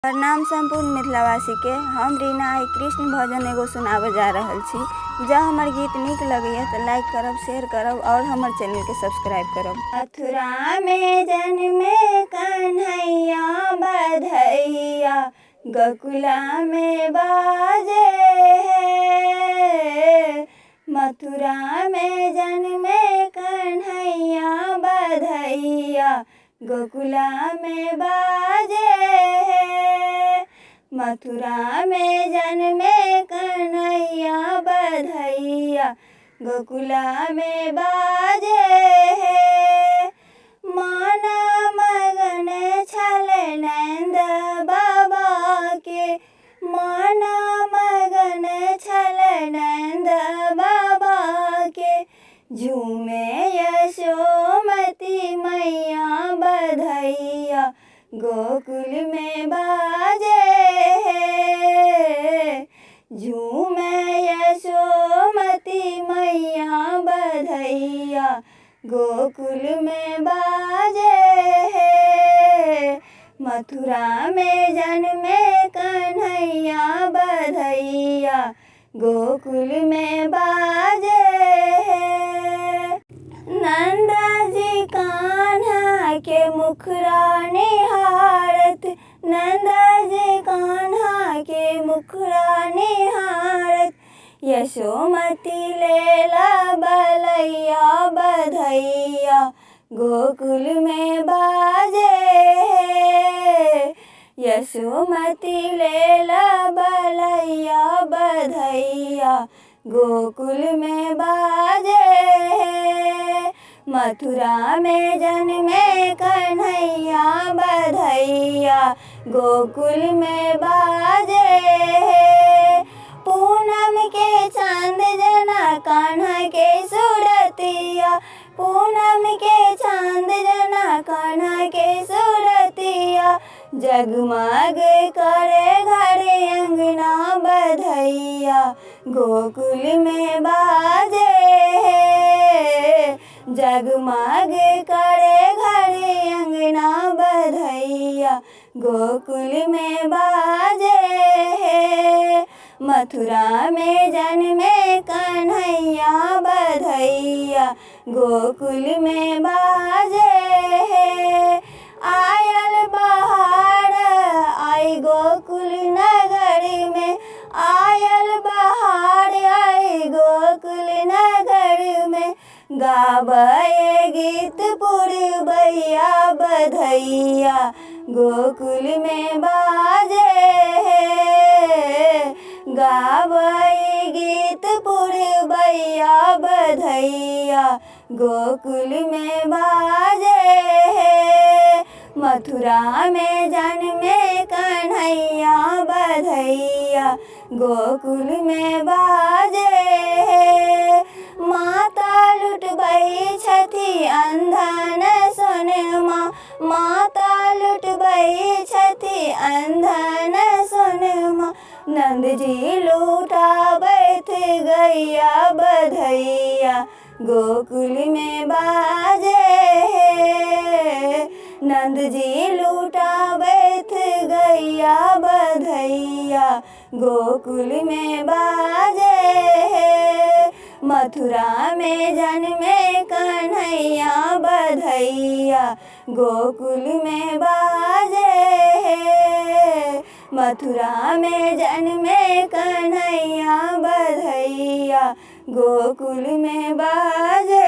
प्रणाम सम्पूर्ण मिथिलावासीके। हम रीना आइ कृष्ण भजन एगो सुनाबऽ जा रहल छी। जँ हमर गीत नीक लगैए तऽ लाइक करब, शेयर करब आओर हमर चैनलके सब्सक्राइब करब। मथुरामे जन्मे कन्हैया बधैया, गोकुलामे बाजे हे। मथुरामे जन्मे कन्हैया बधैया, गोकुलामे बाजे हे। मथुरामे जन्मे कन्हैया बधैया, गोकुलामे बाजे हे। मन मगन छल नन्द बाबाके, मन मगन छल नन्द बाबाके, झूमे यशोमती मैया बधैया, गोकुलमे बाजे हे। झूमे यशोमती मैया बधैया, गोकुलमे बाजे हे। मथुरामे जन्मे कन्हैया बधैया, गोकुलमे बाजे हे। नन्दाजी कान्हाके मुखरा निहारत, नन्दाजी कान्हाके मुखरा निहारत, यशोमती लेला बलैया बधैया, गोकुलमे बाजे हे। यशोमती लेला बलैया बधैया, गोकुलमे बाजे हे। मथुरामे जन्मे कन्हैया बधैया, गोकुलमे बाजे हे। पूनम के चाँद जना कान्हा के सूरतिया, पूनम के चाँद जना कान्हा के सूरतिया, जगमग करे घर अंगना बधैया, गोकुलमे बाजे हे। जगमग करे घर अंगना बधैया, गोकुलमे बाजे हे। मथुरामे जन्मे कन्हैया बधैया, गोकुलमे बाजे हे। आयल बहार आई गोकुल नगरमे, आयल बहार आई गोकुल नगरमे, गाबै गीत पुरबैया बधैया, गोकुलमे बाजे हे। गाबै गीत पुरबैया बधैया, गोकुलमे बाजे हे। मथुरामे जन्मे कन्हैया बधैया, गोकुलमे बाजे हे। माता लुटबै छथि अन्धन सोनमा, माता लुटबै छथि अन्धन सोनमा, नन्दजी लुटाबैत गैया बधैया, गोकुलमे बाजे हे। नन्दजी लुटाबैत गैया बधैया, गोकुलमे बाजे हे। मथुरामे जन्मे कन्हैया बधैया, गोकुलमे बाजे हे। मथुरामे जन्मे कन्हैया बधैया, गोकुलमे बाजे।